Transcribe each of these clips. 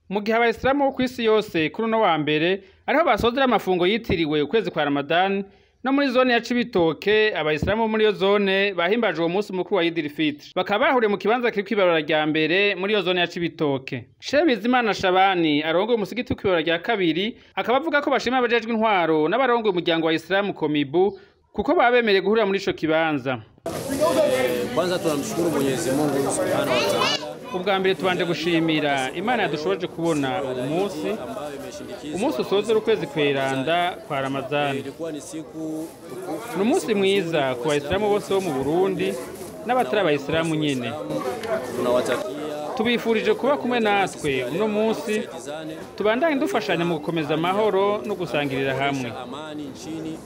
Mu gihe abayisilamu bo kw'isi yose kuri uno wa mbere ariho basozera amafungo yitiriwe ukwezi kwa Ramadani, no muri zone ya Cibitoke abayisilamu bo muri iyo zone bahimbaje uwo munsi mukuru wa Idil Fitr, bakaba bahuriye mu kibanza kiri kw'ibarabara rya mbere muri iyo zone ya Cibitoke. Sheikh Bizimana Shabani arongoye umusigiti w'ibarabara rya kabiri akaba avuga ko bashima abajejwe intwaro n'abarongoye umuryango wa Isilamu Komibu kuko baba bemereye guhurira muri ico kibanza. Kwanza tunamshukuru Mwenyezi Mungu Subhanahu wa Ta'ala. Ubwa mbere tubanje gushimira Imana yadushoboje kubona uyu munsi, umunsi usozera ukwezi kweranda kwa Ramadhani. Ilikuwa ni siku tukufu, Ni umunsi mwiza ku bayisilamu bose bo mu Burundi n'abatari abayisilamu nyene. tunawatakia Tubifurije kuba kumwe natwe uno munsi, tusaidizane, tubandanye dufashanya mu gukomeza amahoro no gusangirira hamwe. amani nchini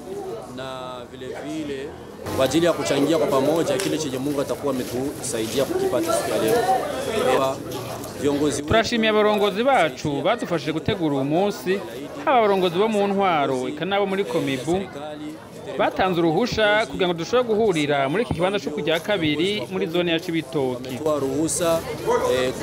na vile vile kwa ajili ya kuchangia kwa pamoja kile chenye Mungu atakuwa ametusaidia kukipata siku ya leo. Viongozi wetu Turashimiye abarongozi bacu badufashije gutegura uyu munsi, haba abarongozi bo mu ntwaro eka n'abo muri Komibu serikali batanze uruhusha kugira ngo dushobore guhurira muri iki kibanza cyo kujya kabiri muri zone ya Cibitoki. wametoa ruhusa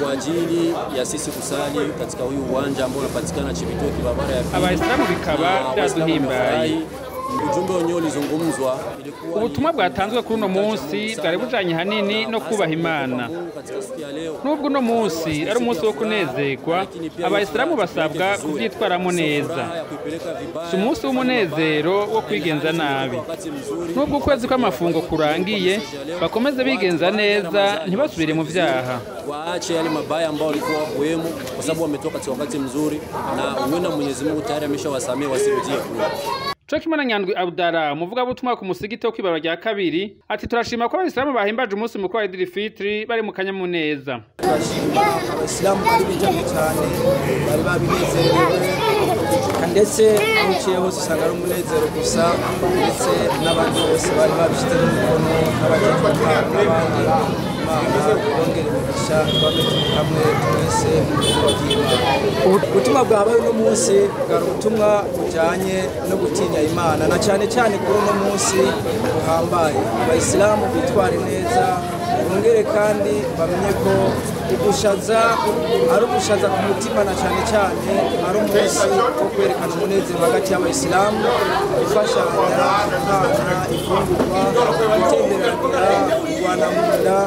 kwa ajili ya sisi kusali katika huyu uwanja ambao unapatikana Cibitoki barabara ya pili. Abayisilamu bikaba Na Waislamu byaduhimbaye. wamefurahi. Ujumbe wenyewe ulizungumzwa ilikuwa ni Ubutumwa bwatanzwe kuri uno munsi bwari bujanye hanini no kubaha Imana. Mungu katika siku ya leo. Nubwo uno munsi ari umunsi wo kunezerwa, abayisilamu basabwa kuvyitwaramo neza. Si umunsi w'umunezero wo kwigenza nabi. Nubwo ukwezi kw'amafungo kurangiye, bakomeze bigenza neza, ntibasubire mu vyaha. Waache yale mabaya ambao walikuwa wakuwemo, kwa sababu wametoka katika wakati mzuri, na huenda Mwenyezi Mungu tayari ameshawasamehe wasirudie kule. Co kimwe na Nyandwi Abdara, umuvugabutumwa ku musigiti wo kw'ibarabara rya kabiri, ati turashima ko abayisilamu bahimbaje umunsi mukuru wa Idil Fitri bari mu kanyamuneza. Turashima abayisilamu bari bitabye cyane, bari babinezerewe, ndetse aho uciye hose usanga ari umunezero gusa, ndetse n'abandi bose bari babishyizemo umukono, n'abajejwe intwaro n'abandi. Imana ibongere imigisha, twame turi hamwe twese mu bikorwa by'Imana. Ubutumwa bwabaye uno munsi bwari ubutumwa bujanye no gutinya Imana, na cyane cyane kuri uno munsi buhambaye. Abayisilamu bitware neza, bongere kandi bamenye ko ugushaza ari ugushaza ku mutima, na cyane cyane ari umunsi wo kwerekana umunezero hagati y'abayisilamu, gufashanya, guhana imfungurwa, gutemberanira, kurwana mu nda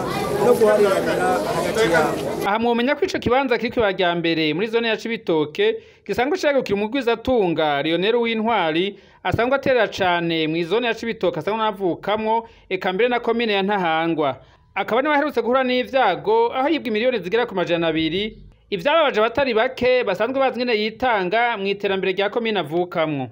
no guhariranira hagati yabo. Aha mwomenya ko ico kibanza kiri kw'ibarabara rya mbere muri zone ya Cibitoke gisanzwe cegukira umugwizatunga Lionel Uwintwari, asanzwe aterera cane mw'izone ya Cibitoke asanzwe anavukamwo, eka mbere na komine ya Ntahangwa. Akaba niwe aherutse guhura n'ivyago aho yibwa miliyoni zigera ku 200, ivyababaje abatari bake basanzwe bazi ingene yitanga mw'iterambere rya komine avukamwo.